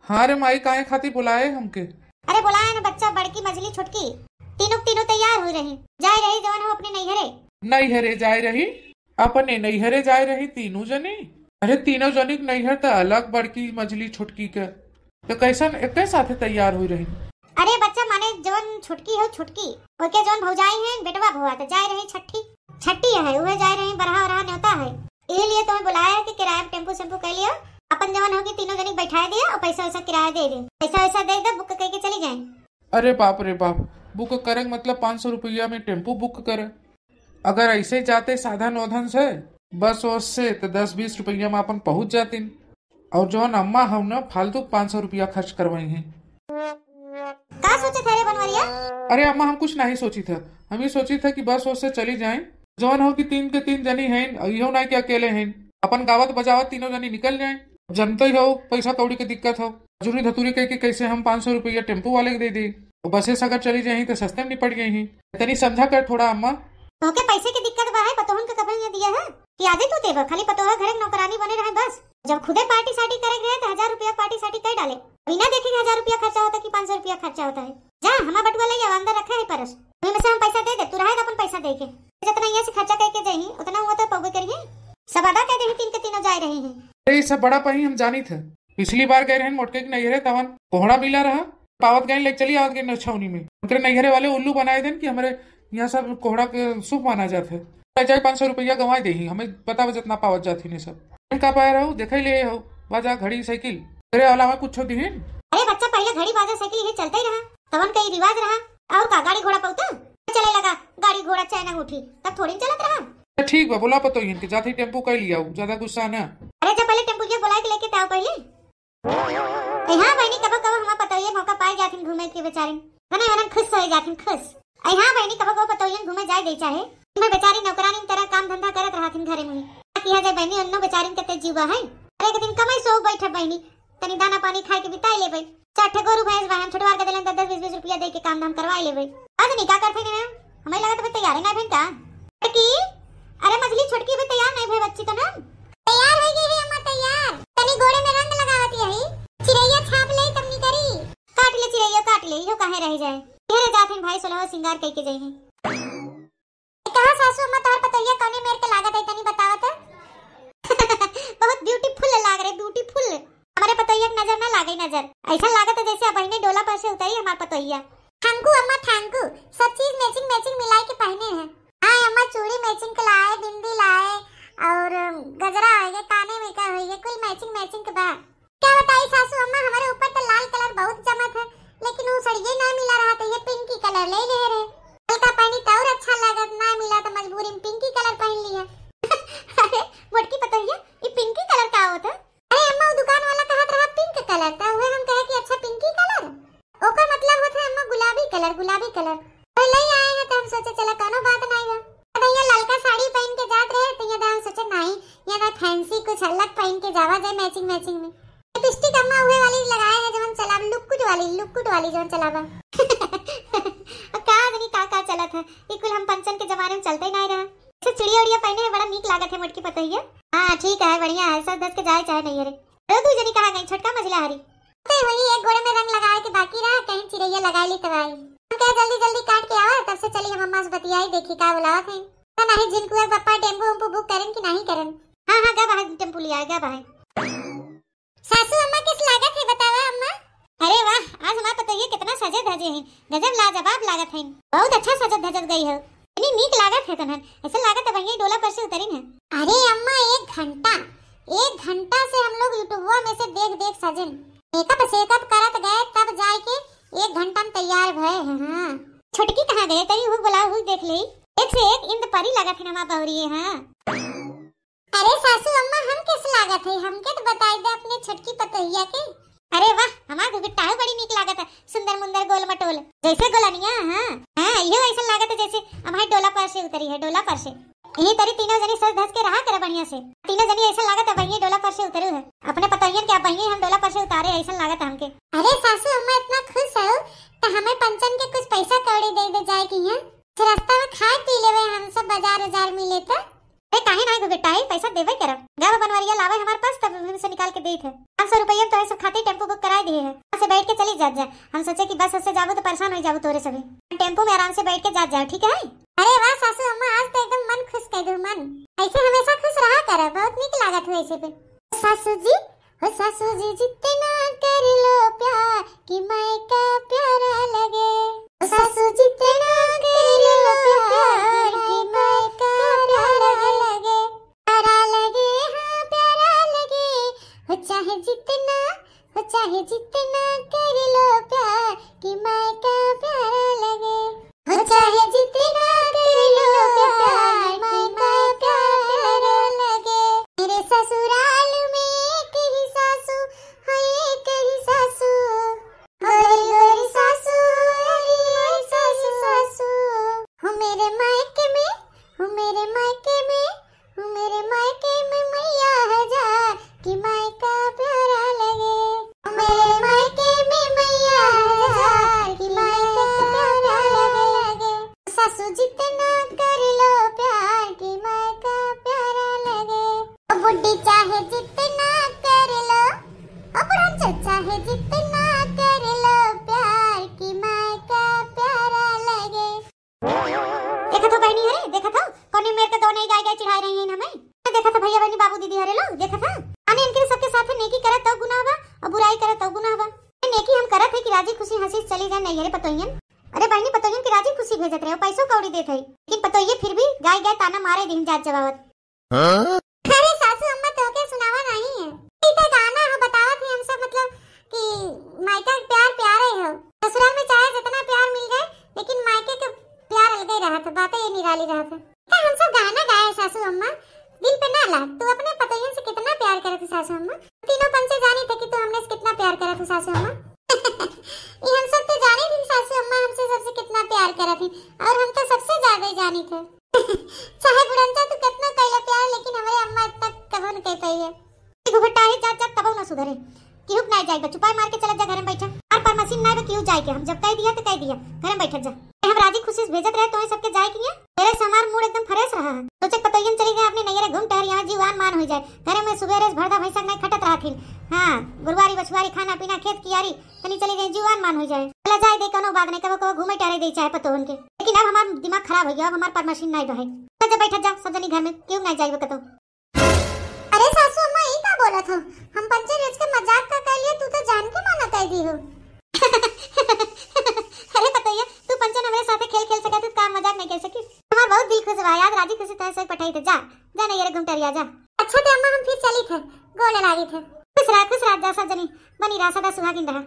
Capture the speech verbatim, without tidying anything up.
हाँ रे माई, काहे खातिर बुलाए हमके? अरे बुलाए ना बच्चा, बड़की, मझली, छोटकी, तीनों के तीनों तैयार होइ रही, जाए रही जवन हो अपने नैहरे। नैहरे जाए रही? अपने नैहरे जाए रही तीनों जनी? अरे तीनों जनी के नैहर त अलग, बड़की, मझली, छोटकी के, त कैसन एके साथे तैयार होइ रही? अरे बच्चा, माने जवन छोटकी हो छोटकी, ओके जवन भौजाई है, बेटवा भवा, त जाए रही छठी, छठी है, उहे जाए रही, बरहा ओरहा न्योता है, इहे लिए तुम्हें बुलाया है कि किराया में टेम्पू सेम्पू कर लियो, अपन जवन होगी तीनों जनी बैठाए दियो और पैसा वैसा किराया दे दे, पैसा वैसा दे दे, बुक करके चली जाए। अरे बाप रे बाप, बुक करे के मतलब पाँच सौ रुपया में टेम्पू बुक करे? अगर ऐसे जाते साधन ओधन से, बस वस से, तो दस बीस रुपया में अपन पहुँच जातिन। और जौन अम्मा हौ न, फालतू पाँच सौ रुपया खर्च करवाई हैं। का सोचत है रे बनवरिया? अरे अम्मा, हम कुछ नहीं सोचित है, हम ये सोचित है कि बस वस से चली जाए। जौन हो कि तीन के तीन जनी हैं, इहो नहीं कि अकेले हैं, अपन गावत बजावत तीनों जनी निकल जाए। जनते ही हो, पैसा कौड़ी के दिक्कत हो, मजूरी धतूरी कह के कैसे हम पाँच सौ रुपया टेम्पू वाले के दे दी। और बसे से अगर चली जाही तो सस्ते में निपट गई ही। तनी समझा कर थोड़ा अम्मा। तोहके पैसे के दिक्कत बा है, पतोहन के कपड़े ये दिया है कि आजे तू देबा, खाली पतोहा घरे के नौकरानी बने रहे बस। जब खुदे पार्टी सार्टी करे के रहे तो हजार रुपया पार्टी सार्टी कर डाले, बिना देखे के हजार रुपया खर्चा होता कि पाँच सौ रुपया खर्चा होता है। जा हमार बटुआ ले जाओ, अंदर रखे है परस, वही में से हम पैसा दे दे, तू रहे अपन पैसा दे के। जितना यहाँ से खर्चा करके जाही उतना हुआ तो पौबे करिए, सब अदा कर दे, तीन के तीनों जाए रही हैं। अरे, ये सब बड़ा पही हम जानी थे, पिछली बार गए रहन मोटके के नैहरे, तवन कोहड़ा मिला रहा, पावत गए लेके चली आवत गए नछौनी में। उनके नैहरे वाले उल्लू बनाए देन कि हमरे यहाँ सब कोहड़ा के शुभ माना जात है। चाहे पाँच सौ रुपया गंवाए देही, हमें पता बा जितना पावत जात ही ने सब। का पाए रहू, देखे ले हो, बाजा, घड़ी, साइकिल, तेरे अलावा कुछ दिहिन? अरे बच्चा, पहले घड़ी, बाजा, साइकिल ये चलते ही रहा, तवन का ये रिवाज रहा। और का गाड़ी घोड़ा पौता चले लगा, गाड़ी घोड़ा चैन अंगूठी तब थोड़ी न चलत रहा। तो ठीक बा, बोला पतोहियन के, जाते ही टेम्पू कर लिया, ज्यादा गुस्सा ना। अरे जब पहले टेम्पू के बुला के लेके आओ पहले। ए हाँ बहनी, कबो कबो हमार पतोहिया मौका पाए जाथिन घूमे के बेचारिन, मने उन्हन खुश हो जाथिन, खुश। ए हाँ बहनी, कबो कबो पतोहियन घूमे जाए दे चाहे, मैं बेचारी नौकरानी की तरह काम धंधा करत रहथिन घरे मुही। किया जाए बहनी, उन्नो बेचारिन के ते जीवा है। अरे एक दिन कमाई सो बैठे बहनी, तनी दाना पानी खाए के बिताई लेबे। चार ठे गोरू भैंस बा, हम छोटवार के देलन दस दस बीस बीस रुपया दे के काम धाम करवाई लेबे। आज नहीं का करते नहीं मैम, हमें लगत भाई तैयार है ना बहन का? छोटकी, अरे मझली छोटकी भी तैयार नहीं भई बच्ची तो ना। तैयार हो गई है अम्मा, तैयार। तनी गोड़े में रंग लगावत यही, चिरैया छाप ले तब निकरी। काट ले चिरैया, काट ले, यो काहे रह जाए। घेरे जात हैं भाई, सोलहो सिंगार कई के जाई हैं। ए, कहा सासू अम्मा, तोहर पतोहिया कौने मेर के लागत है, तनी बतावा त। बहुत beautiful लाग रहे, beautiful। हमारे पतोहिया के नजर ना लागे नजर, ऐसा लागत है जैसे अब बहिने डोला पर से उतरी हमार पतोहिया। Thank you अम्मा, thank you। सब चीज matching matching मिलाई के पहने हैं। हाँ अम्मा, चूड़ी matching के लाए, बिंदी लाए और गजरा होइगे, काने में का होइगे, कुल matching matching के बा। क्या बताई सासू अम्मा, हमारे ऊपर तो लाल colour बहुत जमत है, लेकिन वो सड़िये ना मिला रहा तो ये pinky colour ले ले रहे। हल्का पहनी तो और अच्छा लागत, ना मिला तो मजबूरी में pinky colour पहन लिया। अरे मोटकी पतोहिया, ये pinky colour का होत है? अरे अम्मा, वो दुकान वाला कहत रहा pink colour, तो वह हम कहे कि अच्छा pinky colour। ओकर मतलब होत है अम्मा गुलाबी colour, गुलाबी colour। तो ले आए हैं तो हम सोचे चला कोनो बात नहीं बा। तो यहाँ ललका साड़ी पहन के जात रहे तो यहाँ हम सोचे नहीं, यहाँ ना fancy कुछ अलग पहन के जावा जाए matching matching में। Lipstick अम्मा उहे वाली लगाए है जवन चलाब, लुकुट वाली, लुकुट वाली जवन चलाबा। अब का जानी का का चलत है, ये कुल हम पंचन के जमाने में चलते नहीं रहा। अच्छा चुड़िया उड़िया पहने है, बड़ा नीक लागत है मोटकी पतोहिया। हाँ ठीक है, बढ़िया है, सज धज के जाए चाहे नहीं रे। रो दू जनी कहाँ गई, छोटका मझिला हरी? ते वही एक गोड़े में रंग लगाए के बाकी रहा, कहीं चिरैया लगाए ली तब आई। हम कहे जल्दी जल्दी काट के आवा, तब से चली हम अम्मा से बतियाई, देखी का बुलावत है। तो नहीं झिनकुआ के पप्पा टेम्पू उम्पू book करें कि नहीं करें? हाँ हाँ, गा बाहर टेम्पू ले आए, गा बाहर। सासू अम्मा किस लागत है बतावा अम्मा? अरे वाह, आज हमार पतोहिया कितना सजे धजे हैं, गजब लाजवाब लागत है। बहुत अच्छा सजत धजत गई हो, इतनी नीक लागत है तनहन, ऐसा लागत है वहीं डोला पर से उतरी है। अरे अम्मा, एक घंटा, एक घंटा से हम लोग YouTubeवा में से देख देख सजन makeup सेकअप करत गए, तब जाए के एक घंटा में तैयार भए हैं। हाँ। छोटकी कहाँ गए, तनी हु बुलाओ, हु देख ले। एक से एक इंद परी लागत है नमा बहुरिये। हाँ। अरे सासू अम्मा, हम कैसे लागत है, हमके तो बताई दे अपने छोटकी पतोहिया के। अरे वाह, हमार गुगुट्टाहू बड़ी नीक लागत है, सुंदर मुंदर गोल मटोल, जैसे गोलनिया। हाँ हाँ, इहो ऐसा लागत है जैसे हमारे डोला पर से उतरी है, डोला पर से। यही तरी तीनों जनी सज धज के रहा करे बढ़िया से। तीनों जनी ऐसा लागत है बहिनी डोला पर से उतरू है। अपने पतोहियन के अब बहिनी हम डोला पर से उतारे, ऐसा लागत है हमके। अरे सासू अम्मा इतना खुश हो तो हमें पंचन के कुछ पैसा कौड़ी दे दे जाए की है। फिर रास्ता में खाए पी लेवे हम सब, बाजार उजार मिले तो। ए, काहे नाहीं घुघुटाई, पैसा देबे करब। गवा बनवरिया लावे हमार पास, तब हम से निकाल के देत है। पाँच सौ रुपया में तोहे सब खातिर टेम्पू बुक कराए दिए है। यहाँ से बैठ के चली जात जा। हम सोचे कि बस से जाबू तो परेशान हो जाबू तोरे सभी। टेम्पू में आराम से बैठ के जात जाओ, ठीक है? अरे वाह सासू अम्मा, आज तो एकदम मन खुश कर दू, मन। ऐसे हमेशा खुश रहा कर, बहुत नीक लागत हो ऐसे पे। सासू जी, हो सासू जी, जितना कर लो प्यार कि मायका प्यारा लगे। हो सासू, जितना कर लो प्यार कि मायका प्यारा लगे। प्यारा लगे, हाँ प्यारा लगे। हो चाहे जितना, हो चाहे जितना कर लो प्यार कि मायका प्यारा लगे। हो चाहे जितना कर लो प्यार, मायका प्यारा लगे। मेरे ससुराल में एक ही सासू, हाँ एक ही सासू। गोरी गोरी सासू, गोरी गोरी सासू, सासू। हो मेरे मायके में, हो मेरे मायके में, मेरे मायके में मैया हजार कि मायका प्यारा लगे। मेरे मायके में मैया हजार कि मायका प्यारा लगे। सासू, जितना कर लो प्यार कि मायका प्यारा लगे। ओ बुड्ढी, चाहे जितना कर लो, ओ बुढ़न, चाहे जितना कर लो प्यार कि मायका प्यारा लगे। देखत हो बहिनी, अरे देखत हो, कौने मेर के दो नई गाय गाय चिढ़ाए रही हैं हमें। देखत हो भैया बहिनी, बाबू दीदी, अरे लोग देखत हो, अने इनके सबके साथ नेकी करत तो गुनाह बा और बुराई करत तो गुनाह बा। ये नेकी हम करत है कि राजी खुशी हंसी से चली जाए नैहरे पतोहियन। अरे बहिनी, पतोहियन के राजी खुशी भेजत रहे, पैसो कौड़ी देत है, लेकिन पतोहिये फिर भी गाय गाय ताना मारे दिन जात जवावत। हाँ? अरे सासू अम्मा, तोहके सुनावा नाहीं है, ई तो गाना हो, बतावत है हम सब, मतलब कि मायका के प्यार प्यारे हो, ससुराल में चाहे जितना प्यार मिल जाए, लेकिन मायके के प्यार अलगे रहत है, बातें ये निराली रहत है। का हम सब गाना गाए सासू अम्मा, दिल पे ना लाग, तू अपने पतोहियन से कितना प्यार करत है सासू अम्मा, तीनों पंचे जानी थे कि तू हमने से कितना प्यार करत है सासू अम्मा। ये हम सब तो जानी थी सासू अम्मा, हमसे सबसे कितना प्यार करत है, और हम तो सबसे ज्यादा ही जानी थे। चाहे बुढ़नचा तू कितना कैला प्यार, लेकिन हमरे अम्मा इतना कबो न कह पाई है। घुघुटाही जात जात तबो न सुधरे, केहू के नाय जाए बा, चुपाई मार के चलत जा, घरे में बैठा। और परमसिन नाय बा केहू जाए के, हम जब कह दिया तो कह दिया, घरे में बैठत जा। हम राजी खुशी से भेजत रहे तोहे सबके जाए के लिए, तेरे से हमार मूड एकदम फ्रेश रहा है। सोचे पतोहियन चली गए अपने नैहरे घूम टहर, यहाँ जीवान मान हो जाए, घरे में सुबेरे से भरदा भैंसा नहीं खटत रहथिन। हाँ, गुरुवारी बछुआरी, खाना पीना, खेत कियारी, तनी चली गई जीवान मान हो जाए। चला जाए दे, कोनो बात नहीं, कबो कबो घूमे टहरे दे चाहे पतोहन के, लेकिन अब हमार दिमाग खराब हो गया, अब हमार परमसिन नाय बा है। जा बैठत जा सब जनी घर में, केहू नाय जाए कतो। अरे सासू अम्मा, ई का बोलत हो? हम पंचे रोज के मजाक का कह लिया, तू तो जान के मना कह दी हो। अरे पतोहिया, तू पंचन हमरे साथे खेल खेल सकत है, काम मजाक नहीं कह सकी। हमार बहुत दिल खुश बा, आज राजी खुशी तोहे से पठाई थे, जा, जा नैहरे घूम टहरिया जा। अच्छा ते अम्मा, हम फिर चली थे, गोड़ लागी थे। खुश रहा, खुश रहा, जा सब जनी, बनी रहा, सदा सुहागिन रहा।